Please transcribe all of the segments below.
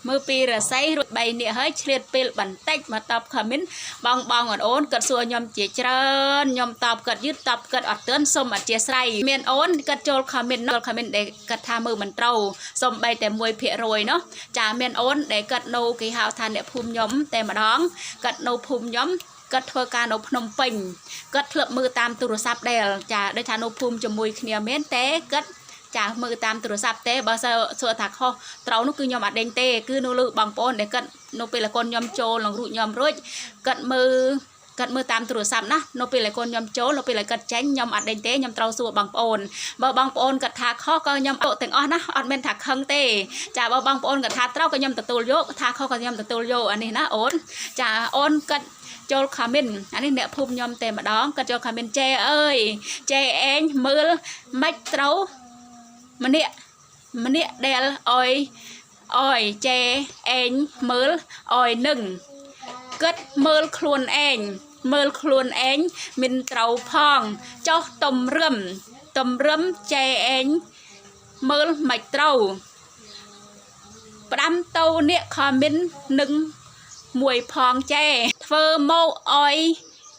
មើលពីរស័យរួច3នាក់ហើយឆ្លៀតពេលបន្តិចមកតប comment បងបងអូនអូនគាត់សួរខ្ញុំជាច្រើនខ្ញុំតបគាត់យឺតតបគាត់អត់ទឿនសូមអធិស្ឋានមានអូនគាត់ចូល comment ចូល comment ដែលគាត់ថាមើលមិនត្រូវសំបីតែ1%ណោះចាមានអូនដែលគាត់នៅគេហៅថាអ្នកភូមិខ្ញុំតែម្ដងគាត់នៅភូមិខ្ញុំគាត់ធ្វើការនៅភ្នំពេញគាត់ធ្លាប់មើលតាមទូរស័ព្ទដែរចាដូចថានៅភូមិជាមួយគ្នាមែនតែគាត់ចាមើលតាមទូរស័ព្ទទេបើសើសួរថាខុសត្រូវនោះគឺខ្ញុំអត់ដេញទេគឺនៅលើបងប្អូនដែលគាត់នៅពេលកូនខ្ញុំចូលក្នុងរូបខ្ញុំរួចគាត់មើលគាត់មើលតាមទូរស័ព្ទណានៅពេលឲ្យកូនខ្ញុំចូលនៅពេលឲ្យគាត់ចេញខ្ញុំអត់ដេញទេខ្ញុំត្រូវសួរបងប្អូនបើបងប្អូនគាត់ថាខុសក៏ខ្ញុំអត់ទាំងអស់ណាអត់មានថាខឹងទេចាបើបងប្អូនគាត់ថាត្រូវក៏ខ្ញុំទទួលយកថាខុសក៏ខ្ញុំទទួលយកអានេះណាអូនចាអូនគាត់ចូល comment អានេះអ្នកភូមិខ្ញុំតែម្ដងគាត់ចូល comment ចេអើយចេអេងមើលមិនត្រូវម្នាក់ម្នាក់ដែលអយអយចេអេងមើលអយនឹងគិតមើលខ្លួនឯងមើលខ្លួនឯងមិនត្រូវផងចោះទំរឹមទំរឹមចេអេងមើលមិនត្រូវផ្ដាំទៅអ្នក comment នឹងមួយផងចេធ្វើមកអោយ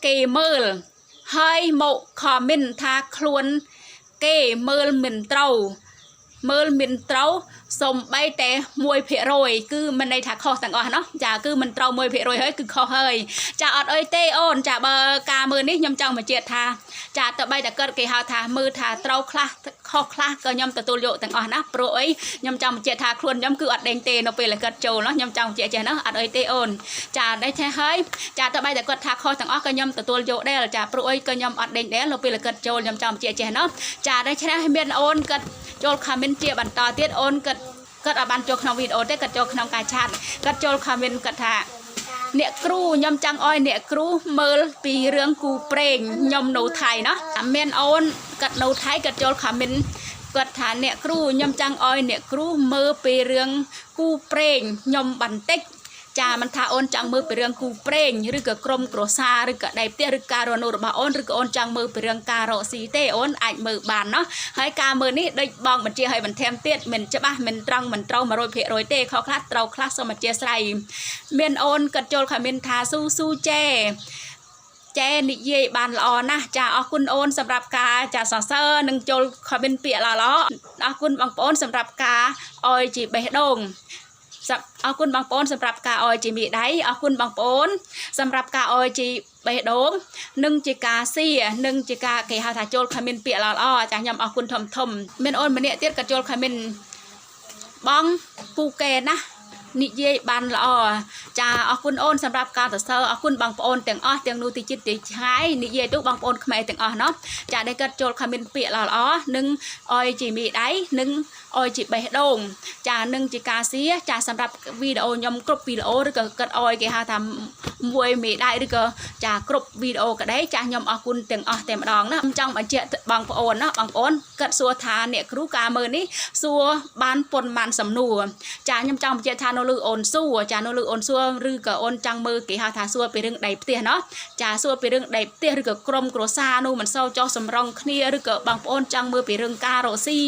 គេមើលហើយមក comment ថាខ្លួនគេមើលមិនត្រូវមើលមិនត្រូវសំបីតែ1%គឺមិនន័យថាខុសទាំងអស់ណោះចាគឺមិនត្រូវ1%ហើយគឺខុសហើយចាអត់អីទេអូនចាបើការមើលនេះខ្ញុំចង់បញ្ជាក់ថាចាទៅបីតែគាត់គេហៅថាមើលថាត្រូវខ្លះខុសខ្លះក៏ខ្ញុំទទួលយកទាំងអស់ណាព្រោះអីខ្ញុំចង់បញ្ជាក់ថាខ្លួនខ្ញុំគឺអត់ដេញទេនៅពេលដែលគាត់ចូលណោះខ្ញុំចង់បញ្ជាក់ចេះណោះអត់អីទេអូនចាដែរទេហើយចាទៅបីតែគាត់ថាខុសទាំងអស់ក៏ខ្ញុំទទួលយកដែរចាព្រោះអីក៏ខ្ញុំអត់ដេញដែរនៅពេលដែលគាត់ចូលខ្ញុំចង់បញ្ជាក់ចេះណោះចាដូច្នេះមានអូនគាត់ចូល comment ជាបន្តទៀតអូនគាត់គាត់អត់បានចូលក្នុងវីដេអូទេគាត់ចូលក្នុងការ chat គាត់ចូល comment គាត់ថាអ្នកគ្រូខ្ញុំចង់អោយអ្នកគ្រូមើលពីរឿងគូព្រេងខ្ញុំនៅថៃណោះមានអូនគាត់នៅថៃគាត់ចូល comment គាត់ថាអ្នកគ្រូខ្ញុំចង់អោយអ្នកគ្រូមើលពីរឿងគូព្រេងខ្ញុំបន្តិចចាមិនថាអូនចង់មើលពីរឿងគូព្រេងឬក៏ក្រុមគ្រួសារឬក៏ដៃផ្ទះឬការរស់នៅរបស់អូនឬក៏អូនចង់មើលពីរឿងការរកស៊ីទេអូនអាចមើលបានណោះហើយការមើលនេះដូចបងបញ្ជាឲ្យបន្ថែមទៀតមិនច្បាស់មិនត្រង់មិនត្រូវ100%ទេខុសខ្លះត្រូវខ្លះសូមអធិស្ឋានមានអូនគាត់ចូល comment ថាស៊ូស៊ូចែចែនិយាយបានល្អណាស់ចាអរគុណអូនសម្រាប់ការចាសរសើរនិងចូល comment ពាក្យល្អៗអរគុណបងប្អូនសម្រាប់ការអោយជាបេះដូងអរគុណបងប្អូនសម្រាប់ការអោយជាមេដៃអរគុណបងប្អូនសម្រាប់ការអោយជាបេះដូងនិងជាការសៀនិងជាការគេហៅថាចូល comment ពាក្យល្អៗចាខ្ញុំអរគុណធំធំមានអូនម្នាក់ទៀតក៏ចូល comment បងពូកែណាស់និយាយបានល្អចាអរគុណអូនសម្រាប់ការសរសើរអរគុណបងប្អូនទាំងអស់ទាំងនោះទីចិត្តទីឆ្ងាយនិយាយទៅបងប្អូនខ្មែរទាំងអស់ណោះចាដែលគាត់ចូល comment ពាក្យល្អៗនិងអោយជាមេដៃនិងអោយជាបេះដូងចានឹងជាការសៀចាសម្រាប់វីដេអូខ្ញុំគ្រប់វីដេអូឬក៏គាត់អោយគេហៅថាមួយមេដៃឬក៏ចាគ្រប់វីដេអូក្តីចាខ្ញុំអរគុណទាំងអស់តែម្ដងណាខ្ញុំចង់បញ្ជាក់បងប្អូនណាបងប្អូនគាត់សួរថាអ្នកគ្រូការមើលនេះសួរបានប៉ុន្មានសំណួរចាខ្ញុំចង់បញ្ជាក់ថានៅលើអូនសួរចានៅលើអូនសួរឬក៏អូនចង់មើលគេហៅថាសួរពីរឿងដីផ្ទះណោះចាសួរពីរឿងដីផ្ទះឬក៏ក្រុមគ្រួសារនោះមិនសូវចោះសម្រងគ្នាឬក៏បងប្អូនចង់មើលពីរឿងការរកស៊ី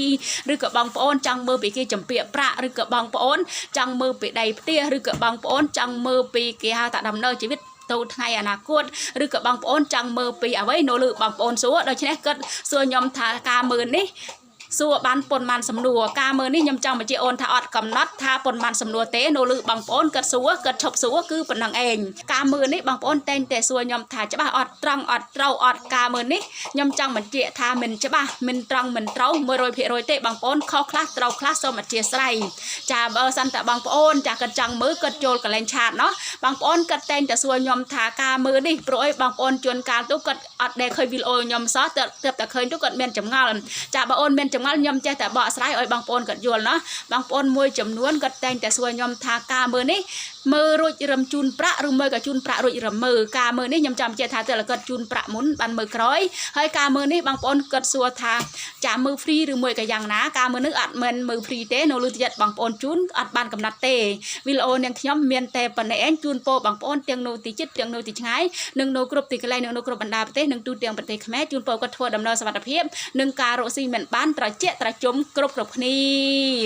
ឬក៏បងប្អូនចង់មើលពីគេចម្ពាក់ប្រាក់ឬក៏បងប្អូនចង់មើលពីដីផ្ទះឬក៏បងប្អូនចង់មើលពីគេហៅថាដំណើរជីវិតទៅថ្ងៃអនាគតឬក៏បងប្អូនចង់មើលពីអ្វីនៅលើបងប្អូនសួរដូច្នេះគាត់សួរខ្ញុំថាការមើលនេះសួរបានប៉ុន្មានសំណួរការមើលនេះខ្ញុំចង់បញ្ជាក់អូនថាអត់កំណត់ថាប៉ុន្មានសំណួរទេនៅលើបងប្អូនគាត់សួរគាត់ឈប់សួរគឺប៉ុណ្ណឹងឯងការមើលនេះបងប្អូនតែងតែសួរខ្ញុំថាច្បាស់អត់ត្រង់អត់ត្រូវអត់ការមើលនេះខ្ញុំចង់បញ្ជាក់ថាមិនច្បាស់មិនត្រង់មិនត្រូវ100%ទេបងប្អូនខុសខ្លះត្រូវខ្លះសូមអធិស្ឋានចាបើសិនតែបងប្អូនចាគាត់ចង់មើលគាត់ចូលកន្លែង chat ណោះបងប្អូនគាត់តែងតែសួរខ្ញុំថាការមើលនេះព្រោះអីបងប្អូនជួនកាលទៅគាត់អត់ដែលឃើញវីដេអូខ្ញុំសោះទើបតែឃើញទៅគាត់មានចម្ងល់ចាបើអូនមានចម្ងល់ខ្ញុំចេះតែបកស្រាយឲ្យបងប្អូនគាត់យល់ណោះបងប្អូនមួយចំនួនគាត់តែងតែសួរខ្ញុំថាការមើលនេះមើលរួចរំជូនប្រាក់ឬមើលក៏ជូនប្រាក់រួចរំមើលការមើលនេះខ្ញុំចាំចេះថាតើគាត់ជូនប្រាក់មុនបានមើលក្រោយហើយការមើលនេះបងប្អូនគាត់សួរថាចាមើល free ឬមួយក៏យ៉ាងណាការមើលនេះអត់មែនមើល free ទេនៅលើចិត្តបងប្អូនជូនអត់បានកំណត់ទេវីដេអូនាងខ្ញុំមានតែប៉ុណ្ណេះឯងជូនពរបងប្អូនទាំងនៅទីជិតទាំងនៅទីឆ្ងាយនិងនៅគ្រប់ទីកន្លែងនិងនៅគ្រប់បណ្ដាប្រទេសនិងទូទាំងប្រទេសខ្មែរជូនពរគាត់ធ្វើដំណើរសុវត្ថិភាពនិងការរកស៊ីមិនបានត្រជាក់ត្រជុំគ្រប់គ្រប់គ្នា។